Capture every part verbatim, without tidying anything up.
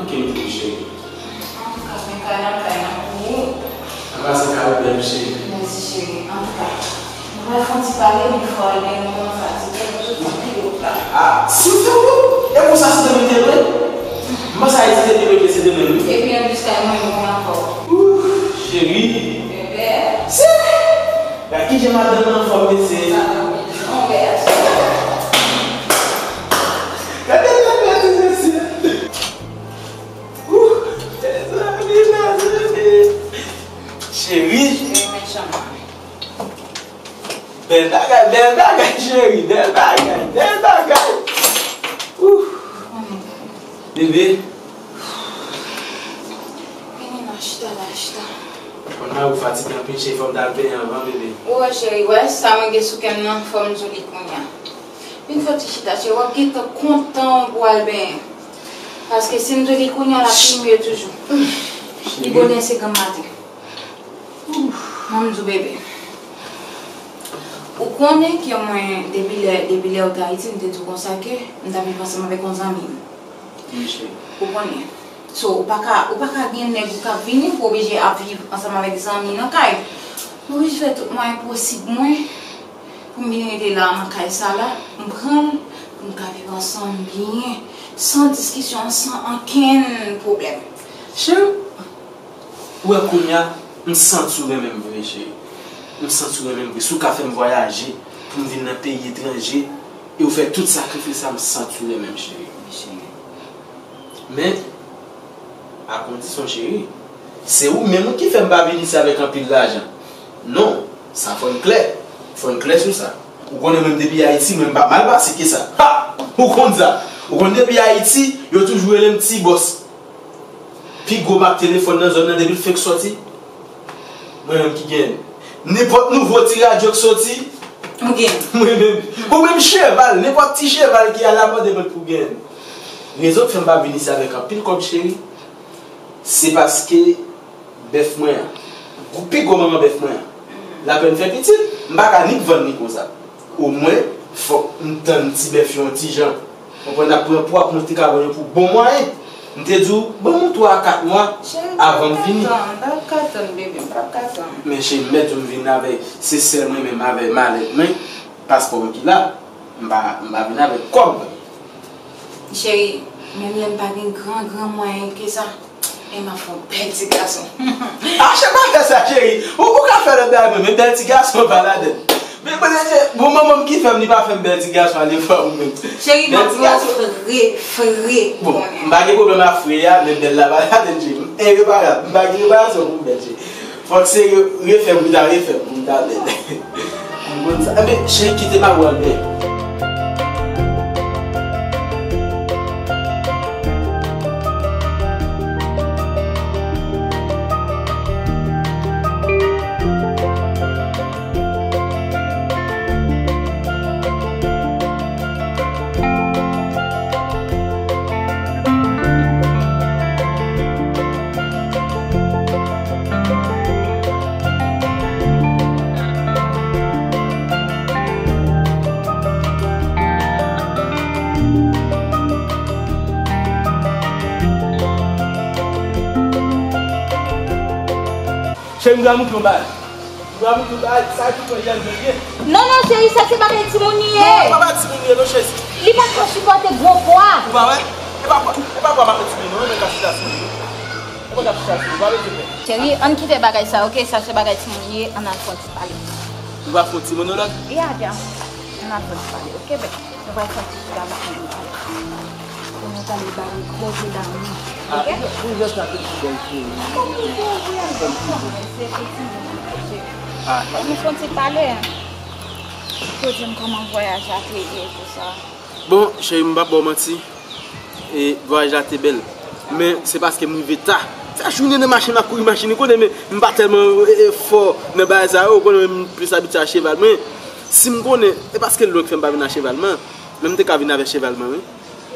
Ke m tou cheri. Antouka, men kay la, kay la pou ou. An pase kay ou bèl cheri. Mèsi cheri. Antouka, nou pral fè yon ti pale, men fò al, men nou konn fatige, nou sot fè anpil wout la. Ah, silvouplè! E konsa se demen te vre? M panse Ayiti te pi lwen ke se demen wi. Epi anplis kay mwen, mwen ankò. Ouf, cheri. Bebe. Cheri! Gade kijan madanm nan anfòm mesye. Sa pa byen. Gade bèl ti mesye. Ouh, mezanmi, mezanmi. Cheri. Cheri, men chanm. Bèl bagay, bèl bagay, cheri. Bèl bagay, bèl bagay. Ouh. Bebe. Vini la, chita la, chita. Konn mari w fatige anpil, cheri, fò m t al benyen anvan, bebe. Ou wè, cheri, wè sa mwen gen sou kè m nan, fò m di w li kounye a. Vin fè yon ti chita, cheri, w ap gentan kontan w pou w al benyen. Paske si m di w li kounye a, l ap pi mye toujou. Li bonè se granm maten. Mwen m di w, bebe. Ou konnen ke mwen, depi lè, depi lè ou te Ayiti, m te di w konsa ke m t ap viv ansanm avèk yon zanmi m. Wi, cheri. Ou konnen. So, ou pa ka, ou pa ka gen nèg ou k ap vini, ou oblije ap viv ansanm avèk zanmi nan kay. Mwen oblije fè tout mwayen posib mwen pou m vin rete la nan kay sa la, m pran l, pou n ka viv ansanm byen, san diskisyon, san ankenn pwoblèm. Cheri, ou wè kounye a, m santi w renmen m vre, cheri. M santi w renmen m vre. Si w ka fè m vwayaje, pou m vin nan peyi etranje, e w fè tout sakrifis sa, m santi w renmen m, cheri. Wi, cheri. Men, a kondisyon, cheri, se ou menm ki fè m pa vin isi avèk anpil lajan. Non, sa fò n klè. Fò n klè sou sa. Ou konnen menm depi Ayiti, mwen m pa mal pase ke sa. Ha! Ou konn sa. Ou konn depi Ayiti, yo toujou rele m ti bòs. Pi gwo mak telefòn nan zòn nan depi l fenk sòti. Mwen menm ki genyen l. Nenpòt nouvo ti radyo k soti. Ou genyen l. Mwen menm. Ou menm cheval, nenpòt ti cheval ki alamòd e mwen pou genyen l. Rezon k fè m pa vin isi avèk anpil kòb cheri, se paske bèf mwen an, gwo, pi gwo manman bèf mwen an, l apèn fè pitit, m pa ka ni k vann li konsa. Omwen, fòk m tann ti bèf yo yon ti jan. Konprann, n ap pran pwa pou mwen te ka vann yo pou bon mwayen. M te di w, ban m yon twa a kat mwa avan m vini. Cheri, m p ap ka tann, m p ap ka tann, bebe, m p ap ka tann. Men cheri, m mèt di w m vin avèk, se sèl mwen menm avèk malèt mwen, paspò mwen ki la. M pa, m pa vin avèk kòb. Cheri, menm lè m pa gen gran, gran mwayen ke sa, e m ap fè yon bèl ti gason. Ah, cheri, pa fè sa, cheri. Ou, ou ka fè lòt bagay, men bèl ti gason pa ladann. Men, men, men, bon, manman m ki fè m, li pa fè m bèl ti gason, ale fè ou menm. Cheri, m ap fè fre, fre. Bon, m pa gen pwoblèm ak fre a, men bèl la pa ladann, cheri. E reparasyon, m pa gen reparasyon pou bèl, cheri. Fòk se re-, refè m, wi, ta refè m, pou m ta bèl. M konn sa. Enben, cheri, kite m al wè Albè. Cheri, m dwe montre yon bagay. Ou pa montre bagay, sa ki pran yèl mwen ye. Non, non, cheri, sa se bagay timoun li ye. Non, e pa bagay timoun li ye, non, cheri. Li pa ka sipòte gwo pwa. Ou pa wè? E pa pwa, e pa pwa m ap retire, non, non, men ka chita sou li. E pa ka chita sou li, ou pa retire. Cheri, ann kite bagay sa, oke? Sa se bagay timoun li ye, ann al fè yon ti pale. Ou pa fè yon ti monolog? Ya, ya. Ann al fè yon ti pale, oke, bebe? Nou pral fè yon ti chita pou nou pale. Pou nou pale ba nou koze damou. Ah, oke? Pou jès la, tout ti bèl cheri. Kòman w koze avèk mwen? Se piti moun, cheri. Ah. Fòk nou fè yon ti pale, hein. Ou di m kòman vwayaj la te ye, tout sa. Bon, cheri, m p ap ba w manti. E vwayaj la te bèl. Men se paske m rive ta. Sa jounen nan machin, m ap kouri machin, ou konnen, men m pa tèlman, e, e, fò nan bagay sa yo, ou konnen, men m plis abitye a cheval. Men si m konnen, e paske l lwen k fè m pa vin a cheval mwen. Men m te ka vin avèk cheval mwen, wi.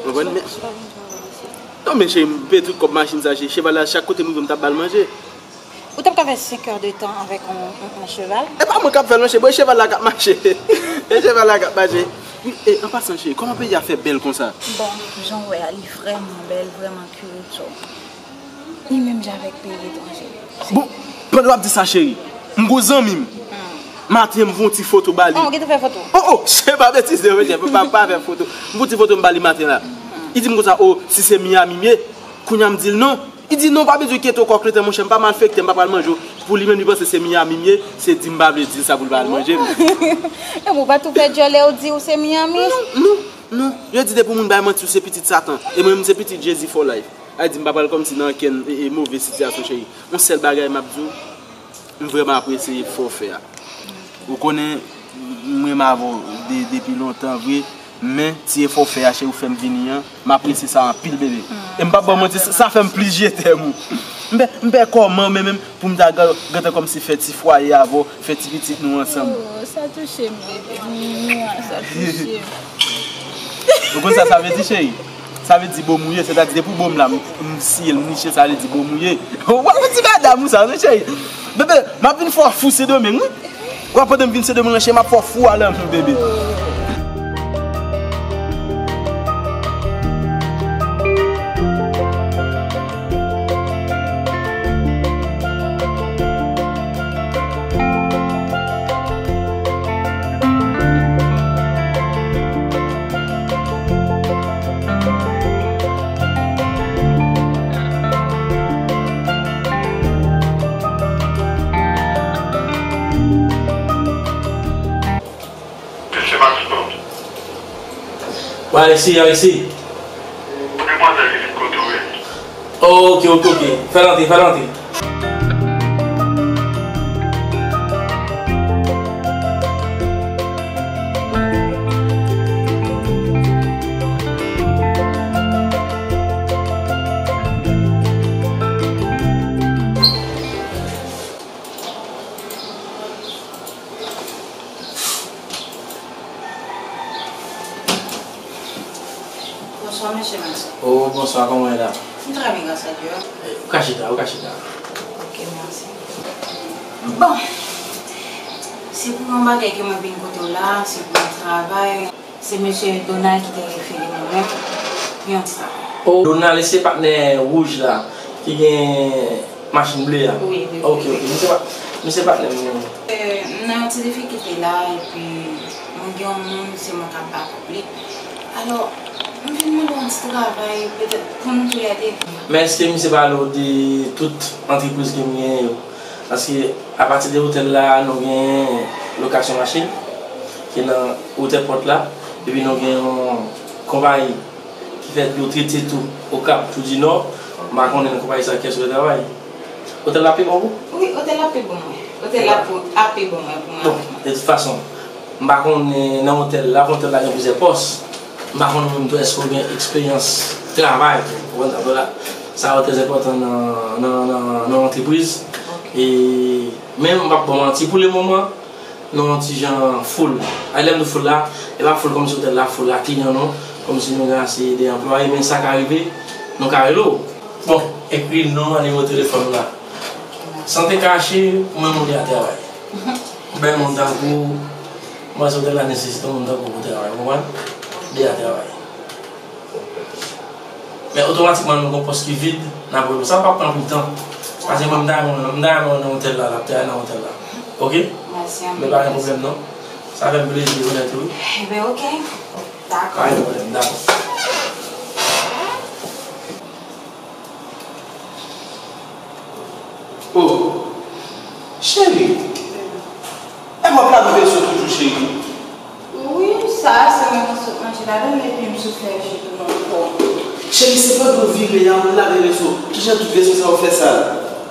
Ou konprann? Men, non, men cheri, m peye tout kòb machin sa, cheri. Cheval la, chak kote m rive, m t ap ba l manje. Ou t ap ka fè senk è de tan avèk yon, yon, yon cheval? E pa mwen k ap fè l, non, cheri. Bon, e cheval la k ap mache. E cheval la k ap mache. Wi, e, an pasan, cheri, kòman peyi a fè bèl konsa? Bon, jan w wè a, li vrèman bèl, vrèman cute, so. Li menm jan avèk peyi etranje. Bon, pandan w ap di sa, cheri, m gon zanmi m. Maten, m voye yon ti foto ba li. Oh, ou gentan fè foto? Oh, oh, se pa betize, wi, cheri, pa, pa fè foto. M voye yon ti foto m ba li maten la. Li di m konsa, oh, si se Miami m ye, kounye a m di l non. Li di, "Non, pa bezwen enkyete w, kòk letan, monchè, m pa malfektè, m pa pral manje w." Pou li menm, li panse se Miami m ye, se di m pa vle di l sa pou l pa al manje m. Epi w pa tou fè djòlè, ou di ou se Miami? Non, non, non. Yo di depi moun bay manti, ou se pitit Satan. E mwen menm, se pitit Jezi for life. A di, m pa pral kòmsi nan okenn, e, e, move sitiyasyon, cheri. Yon sèl bagay m ap di w, m vrèman apresye efò w fè a. Ou konnen, m renmen avè w de-, depi lontan vre, men ti efò w fè a, cheri, ou fè m vini an, m apresye sa anpil, bebe. E m p ap ba w manti, sa, sa fè m plis je t'aime ou. M pè, m pè kòman, men menm, pou m ta gen, gentan kòmsi fè ti fwaye avè w, fè ti pitit nou ansanm. Oh, sa touche m, bebe. Mwa, sa touche m. Ou konn sa sa vle di, cheri? Sa vle di bòm ou ye, sètadi depi w bòm la, m, m siye l, m niche, sa vle di bòm ou ye. W ap di madanm ou sa, wi, cheri. Bebe, m ap vin fè w fou Sendomeng, wi. W ap pandan m vin Sendomeng lan, cheri, m ap fè w fou a lanmou, bebe. Mesye Maxton. Wi, Alexis, Alexis. Demwazèl ki vin kote w ye. Oh, ok, ok, ok. Fè l antre, fè l antre. Bonswa, mesye Maxon. Oh, bonswa, kòman w ye la? M trè byen, gras a Dye. Eh, ou ka chita, ou ka chita. Ok, mèsi. Bon, se pou yon bagay ke mwen vin kote w la, se pou yon travay. Se mesye Donald ki te refere mwen menm pou yon ti travay. Oh, Donald, se patnè wouj la, ki gen machin ble a? Wi, wi, wi. Ok, ok. Misye pa, misye patnè m, wi. Euh, m nan yon ti difikilte la, epi mwen gen yon moun, se mwen k ap bakòp li. Alò, m vin mande yon ti travay, petèt pou nou toulède. Men èske misye pale w de tout antrepriz ke m genyen yo? Paske apati de otèl la, nou gen lokasyon machin ki nan otèl pòt la, epi nou gen yon konpayi ki fè dlo trete tou Okap, tou di Nò. M pa konnen nan konpayi sa kiyès ou te travay. Otèl la pi bon pou? Wi, otèl la pi bon mwen. Otèl la pou, ap pi bon mwen pou mwen. Bon, de tout fason, m pa konnen nan otèl la, otèl la gen plizyè pòs. M pa konnen menm tou èske w gen eksperyans travay tou. Ou konprann? Donk la, sa yo trè enpòtan nan, nan, nan, nan yon antrepriz. Ok. E, men m p ap ba w manti, pou le moman, nou yon ti jan full. A, lè m di full la, e pa full kòmsi otèl la full ak kliyan non, kòmsi nou gen ase de anplwaye, men sa ka rive, nou ka rele w. Bon, ekri non ak nimewo telefòn ou la. San te kache, ou menm ou de a travay. Bèl moun tankou w, m panse otèl la nesesite yon moun tankou w pou travay, ou konprann? De a travay. Men otomatikman nou gen pòs ki vid, n ap rele w. Sa p ap pran anpil tan. Paske mwen, m ta renmen, m ta renmen nan otèl la, l ap travay nan otèl la. Ok? Mèsi anpil. Men pa gen pwoblèm non. Sa fè m plezi konèt ou, wi. Ebyen, ok. Dakò. Pa gen pwoblèm, dakò. Oh, cheri. Èske w ap lave veso toujou, cheri? Wi, sa a se mwen ki sot manje ladan l epi m sot fè ji tou nan pòm. Cheri, se pandan w vire a, w lave veso. Kijan tout veso sa yo fè sal?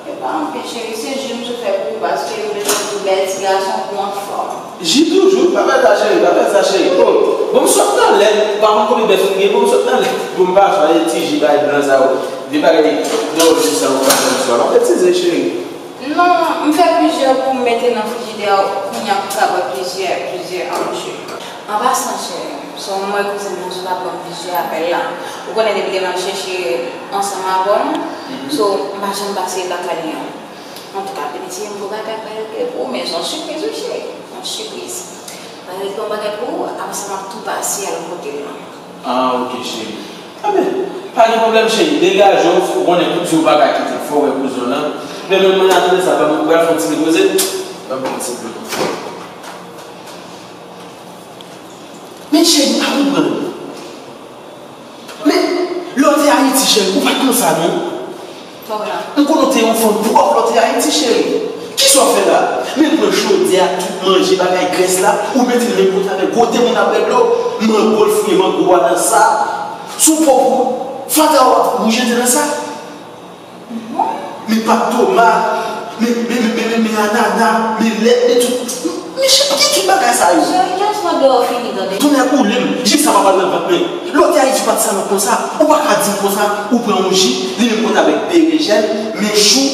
E pa anpil, cheri, se ji m sot fè pou ou paske m bezwen pou bèl ti gason pou anfòm. Ji toujou, pa fè sa cheri, pa fè sa cheri. Oh, bon, m sot nan lèt, ou pa konn konbyen bèf m gen, bon, m sot nan lèt. Bon, m pa swaye ti ji bay blan sa yo. De bagay dòmi sa yo pa janm swa. Pa betize cheri. Non, m fè plizyè pou m mete nan frijidè a, kounye a pou m ka bwè plizyè, plizyè anmouche. An pasan, cheri, se yon mwen kouzen m nan sot ap ban m plizyè apèl la. Ou konnen depi lè m ap chèche ansanm avè w, so, m pa janm pase lakay li an. Antouka, Benitye, m gon bagay pou rele pou ou, men se yon sipriz wi, cheri. Yon sipriz. Rete yon bagay pou ou, apre sa m ap tou pase al kote l lan. Ah, ok, cheri. Enben, pa gen pwoblèm, cheri. Degaje w, ou konnen tout jou ou pa ka kite l. Fò w wè kouzen w lan. Men, men, men, atann sa, ban m, ou pral fè yon ti repoze? Ban m fè yon ti repoze. Men, cheri, m pa konprann. Men, lè w te Ayiti, cheri, ou pa t konsa, non. M konnen w te yon fanm pwòp lè w te Ayiti, cheri. Kisa w fè la? Men pran chodyè a, tout manje, bagay grès la, ou mete l menm kote avèk gwo timoun ap bwè dlo. Mango, l fouye mango a nan sa. Si w pwòp, ou, fatra w ap, ou jete nan sa. Men pat tomat, men, men, men, men, men, men anana, men lèt, men tout. Men cheri, ki tout bagay sa yo? Cheri, just mande w fini, tande. Tonnè boule m, jis sa pa pral nan vant mwen. Lè w te Ayiti, ou pa t salòp konsa. Ou pa ka di m konsa, ou pran yon ji, li menm kote avèk berejèn, men chou,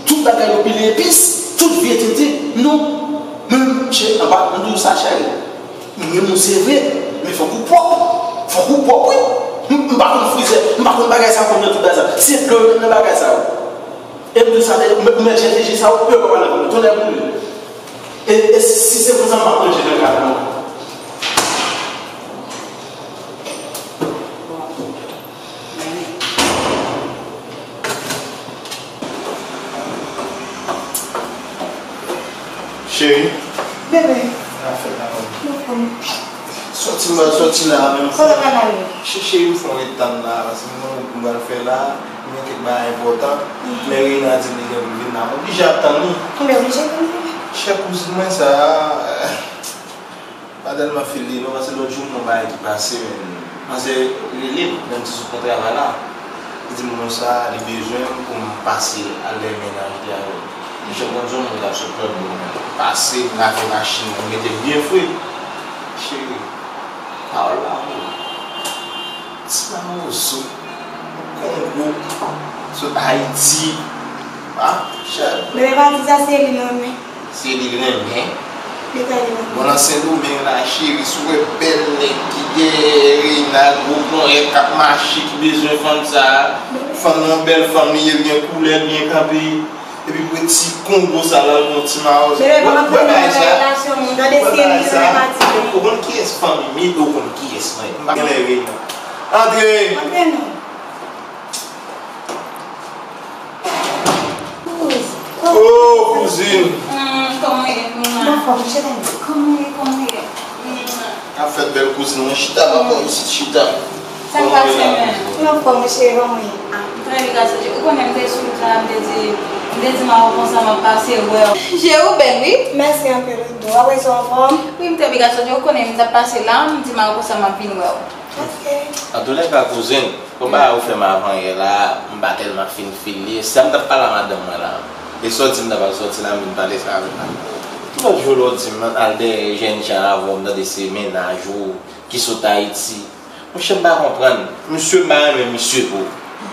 tout bagay yo pile epis, tout vye tenten. Non. Men, cheri, anba, m di w sa, cheri. M renmen w, se vre, men fòk ou pwòp. Fòk ou pwòp, wi. M, m pa konn frizè, m pa konn bagay sa, konn nan tout bagay sa. Se dlo yo met nan bagay sa yo. E m di w sa, ou mèt, ou mèt jete ji sa, ou pè pa nan vant mwen. Tonnè boule. E, e si se konsa, m p ap manje nan kay la, non. Cheri. Bebe. Sa fè la, mwen. Mwen konn. Sòti, mwen sòti la, menm. Kote w pral ale? Cheri, cheri, m fè yon ret tann la, paske m gon wout m pral fè la, m gen kèk bagay enpòtan. Mhm. Men Reina di m li gen pou l vin la, m oblije ap tann li. Ou oblije vin vini. Chè kouzin mwen sa a. Pa tèlman fil li non, paske lòt jou m wè yon bagay ki pase, men manzè rele m, lè m te sou pon travay la. Li di m konsa, li bezwen m pou m pase al dèyè mennaj li avè l. Misye konn se yon moun k ap sot lòt bò, men pase, m lave machin nan, m mete l byen fre. Cheri, pawòl lanmou. Ti mawozo, Kongo, sot Ayiti. Ah, chè. Bebe pa di sa, se li l renmen. Se li renmen. Li ka renmen. Bon, nan Sendomeng la, cheri, si w wè bèl nèg ki dèyè Reina, gwo ponyèt k ap mache, ki bezwen fanm sa a. Fanm nan bèl fanm li ye, l gen koulè, l byen kanpe. Epi pou ti Kongo sa la, l gon ti mawozo. Bebe, pa antre nan relasyon moun, tande, se li renmen pa di. Ou konn kiyès fanmi m ye, ou konn kiyès mwen ye. M pa gen lè Reina. Antre! Antre non. Oh, kouzin. Hmm, kòman w ye, Mima? M anfòm, cheri. Kòman w ye, kòman w ye? Hmm. Sa fèt, bèl kouzin mwen. Chita, papa, isit, chita. Sa k pase menm? M anfòm, cheri, kòman w ye? Ah, m trè byen, gason. Ou konnen m te sou wout la, m te di, m te di Maro konsa m ap pase wè w. Je ou bèl, wi. Mèsi anpil, Rido. Apre sa, w anfòm? Wi, m trè byen, gason. Ou konnen m t ap pase la, m di Maro konsa m ap vin wè w. Ok. Antoulèka, kouzin, pou bagay ou fè m avanyè la, m pa tèlman fin fil li. Sa m t ap pale a madanm mwen la. E sa w di m ta pral sòti la, m vin pale sa avè w la. Tout lòt jou lè w di m al dèyè jèn jan avè w, m tande se mennaj ou ki sot Ayiti. Monchè, m pa konprann. Misye, m pa renmen misye pou ou.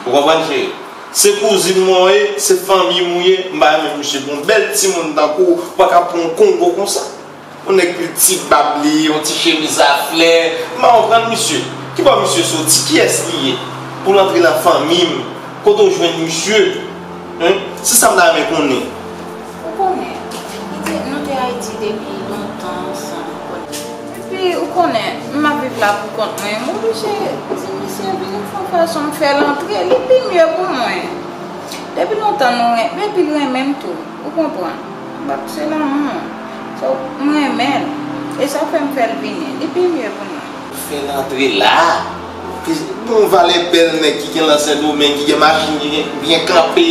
Ou konprann, cheri? Se kouzin mwen w ye, se fanmi m ou ye, m pa renmen misye pou yon bèl timoun tankou w, ou pa ka pran yon Kongo konsa. Yon nèg ki ti bab li, yon ti chemiz a flè. M pa konprann misye. Ki bò misye soti? Kiyès li ye? Pou l antre nan fanmi m. Kote w jwenn misye? Hen? Se sa m ta renmen konnen. Ou konnen, li te, nou te Ayiti depi lontan ansanm, ou konnen. Epi, ou konnen, m ap viv la pou kont mwen. M oblije di misye vin fè yon fason m fè l antre. Li pi mye pou mwen. Depi lontan nou ren-, epi l renmen m tou. Ou konprann? M ap se lanmou. So, m renmen l. E sa fè m fè l vini. Li pi mye pou nou. Fè l antre la. Bon valè bèl nèg ki gen nan Sendomeng, ki gen machin, ki gen byen kanpe.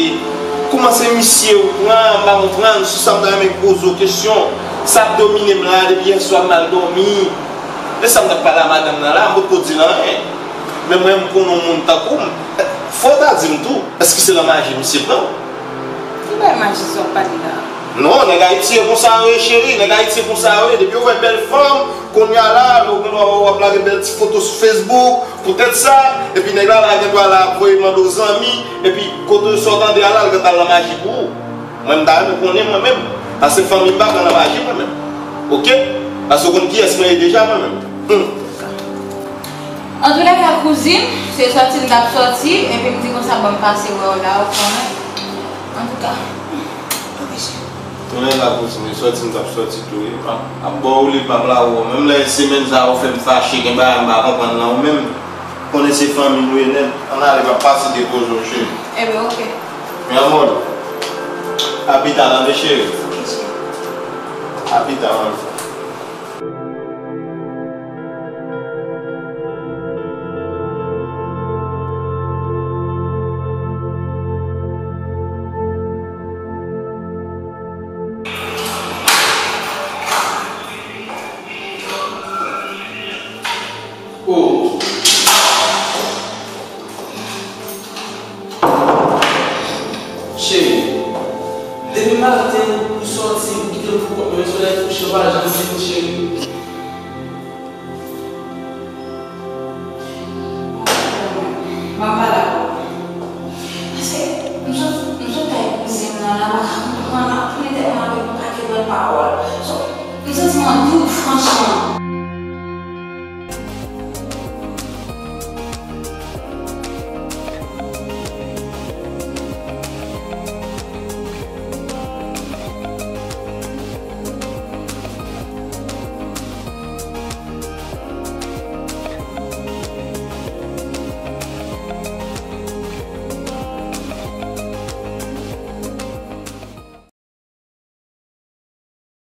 Kòman se misye ou pran? M pa konprann. Sou sa m ta renmen poze w kesyon. Sa ap domine m la, depi yèswa m mal dòmi. E sa m t ap pale a madanm nan la, m potko di l anyen. Men mwen, m konnen yon moun tankou m. Fò w ta di m tou, èske se nan maji misye pran w? Ki bagay maji sa w ap pale la? Non, nèg Ayiti yo konsa yo ye, cheri. Nèg Ayiti yo konsa yo ye. Depi yo wè bèl fanm, kounye a la, yo gen dwa wè w ap lage bèl ti foto sou Facebook, poutèt sa, epi nèg la la gen dwa la ap voye mande w zanmi, epi kote sa w tande a la, l gentan al nan maji pou ou. Mwen, m ta renmen konnen mwen menm. Paske fanmi m pa pran nan maji mwen menm. Oke? Paske w konn kiyès mwen ye deja mwen menm. Hum. Antoulèka, kouzin, se sòti m t ap sòti, epi m di konsa, ban m pase wè w la, ou konnen. Antouka. Ok, cheri. Konnen la, kouzin, e sòti m t ap sòti tou wi. M ap, ap ba w li, m ap lave w. Menm lè semèn sa a ou fè m fache, gen bagay m pa konprann nan ou menm. Konnen se fanmi nou ye nèt. Ann ale, m ap pase depoze w, cheri. Ebyen, oke. Mi amor, a pita, tande, cheri. Oke, cheri. A pita, mami. Oh. Cheri, depi maten ou sòti, ou kite m pou kont mwen, solèy kouche, ou pa janm vini, cheri. M ap pale avè w. Paske m sot, m sot kay kouzen m nan, la pa ka konprann, ap tounen tèt mwen avèk yon pakèt lòt pawòl. So, m santi m an dout, franchman.